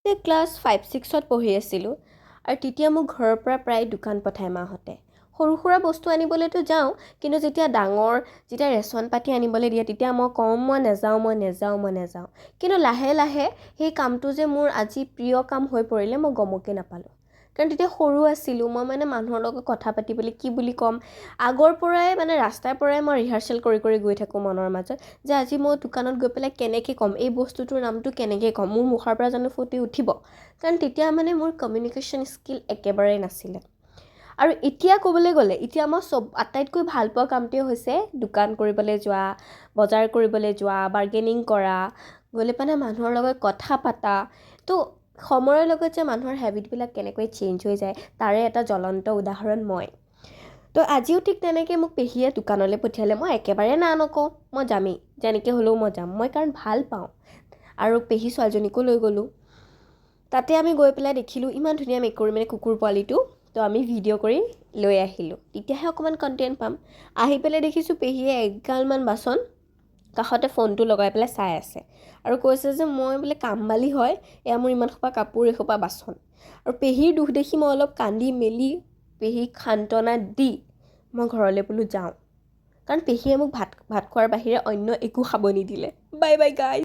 Class five ছিক্সত পঢ়ি আছিলোঁ আৰু তেতিয়া মোক ঘৰৰ পৰা প্ৰায় দোকান পঠায় মাহঁতে। সৰু সুৰা বস্তু আনিবলৈতো যাওঁ, কিন্তু যেতিয়া ডাঙৰ, যেতিয়া ৰেচন পাতি আনিবলৈ দিয়ে, তেতিয়া মই কওঁ, মই নেযাওঁ, মই নেযাওঁ, মই নেযাওঁ। কিন্তু লাহে লাহে সেই কামটো যে মোৰ আজি প্ৰিয় কাম হৈ পৰিলে, মই গমকে নাপালোঁ। কাৰণ তেতিয়া সৰু আছিলোঁ মই, মানে মানুহৰ লগত কথা পাতিবলৈ কি বুলি ক'ম, আগৰ পৰাই মানে ৰাস্তাৰ পৰাই মই ৰিহাৰ্চেল কৰি কৰি গৈ থাকোঁ মনৰ মাজত যে আজি মই দোকানত গৈ পেলাই কেনেকৈ ক'ম, এই বস্তুটোৰ নামটো কেনেকৈ ক'ম, মোৰ মুখৰ পৰা জানো ফুটি উঠিব? কাৰণ তেতিয়া মানে মোৰ কমিউনিকেশ্যন স্কিল একেবাৰেই নাছিলে। আৰু এতিয়া ক'বলৈ গ'লে এতিয়া মই চব আটাইতকৈ ভাল পোৱা কামটোৱে হৈছে দোকান কৰিবলৈ যোৱা, বজাৰ কৰিবলৈ যোৱা, বাৰ্গেনিং কৰা, গ'লে মানে মানুহৰ লগত কথা পাতা। তো সময়ৰ লগত যে মানুহৰ হেবিটবিলাক কেনেকৈ চেঞ্জ হৈ যায়, তাৰে এটা জ্বলন্ত উদাহৰণ মই। তো আজিও ঠিক তেনেকৈ মোক পেহীয়ে দোকানলৈ পঠিয়ালে মই একেবাৰে না নকওঁ, মই যামেই, যেনেকৈ হ'লেও মই যাম মই, কাৰণ ভাল পাওঁ। আৰু পেহী ছোৱালীজনীকো লৈ গ'লোঁ। তাতে আমি গৈ পেলাই দেখিলোঁ ইমান ধুনীয়া মেকুৰী, মানে কুকুৰ পোৱালিটো। তো আমি ভিডিঅ' কৰি লৈ আহিলোঁ, তেতিয়াহে অকণমান কণ্টেণ্ট পাম। আহি পেলাই দেখিছোঁ পেহীয়ে এগালমান বাচন কাষতে ফোনটো লগাই পেলাই চাই আছে আৰু কৈছে যে মই বোলে কামবালি হয়, এয়া মোৰ ইমান সোপা কাপোৰ, এসোপা বাচন। আৰু পেহীৰ দুখ দেখি মই অলপ কান্দি মেলি পেহীক সান্তনা দি মই ঘৰলৈ বোলো যাওঁ, কাৰণ পেহীয়ে মোক ভাত খোৱাৰ বাহিৰে অন্য একো খাব নিদিলে। Bye bye guys.